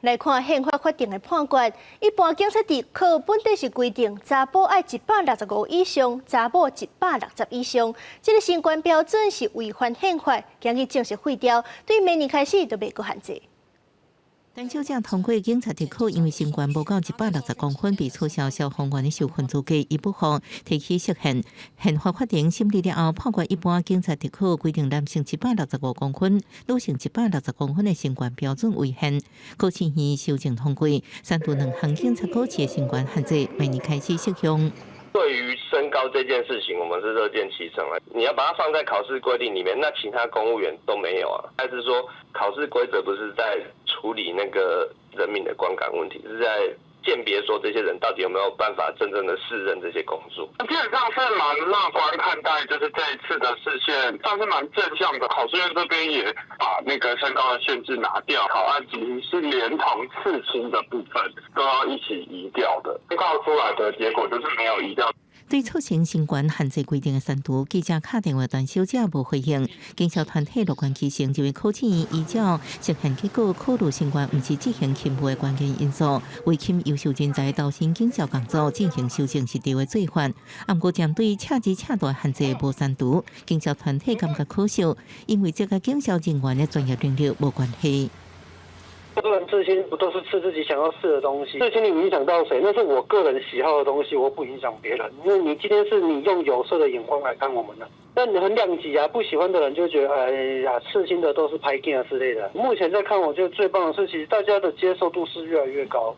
來看憲法法庭的判決，一般警察特考本底是規定查埔愛165以上，查某160以上，這個身懸標準是違反憲法，今日正式廢掉，對明年開始就袂閣限制。陳小姐通過警察特考，因為身懸無夠160公分，被取消消防員的受訓資格，伊不服提起釋憲。憲法法庭審理了後，判決一般警察特考規定男性165公分，女性160公分的身懸標準違憲。考試院修正通過，刪除兩項警察考試的身懸限制，明年開始適用。對於身高這件事情，我們是樂見其成啊。你要把它放在考試規定裡面，那其他公務員都沒有啊？還是說考試規則不是在處理那個人民的觀感問題，是在鑑別說這些人到底有沒有辦法真正的適任這些工作？基本上是蠻樂觀看待，就是這一次的釋憲算是蠻正向的。考試院這邊也把那個身高的限制拿掉，草案其實是連同刺青的部分都要一起移掉的。公告出來的結果就是沒有移掉。對促成身懸限制規定的刪除，記者敲電話陳小姐無回應。警消團體樂觀其成，認為考試院依照釋憲結果考慮身懸，毋是執行勤務的關鍵因素，委任優秀人才投身警消工作進行修正是對的做法。毋過針對赤字赤大限制無刪除，警消團體感覺可惜，因為這佮警消人員的專業能力無關係。很多人刺青不都是刺自己想要刺的東西？刺青你影響到誰？那是我個人喜好的東西，我不影響別人。因為你今天是你用有色的眼光來看我們的，那你很兩極啊！不喜歡的人就覺得，哎呀，刺青的都是歹囝之類的。目前在看，我覺得最棒的是，其實大家的接受度是越來越高。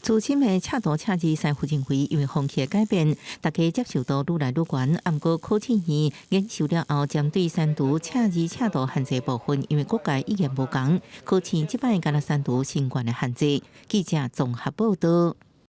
資深的赤圖赤字師傅認為，因為風氣的改變，大家接受度愈來愈懸。毋過考試院研究了後，針對刪除赤字赤圖限制部分，因為各界意見無仝，考試這擺敢若刪除身懸的限制。記者綜合報道。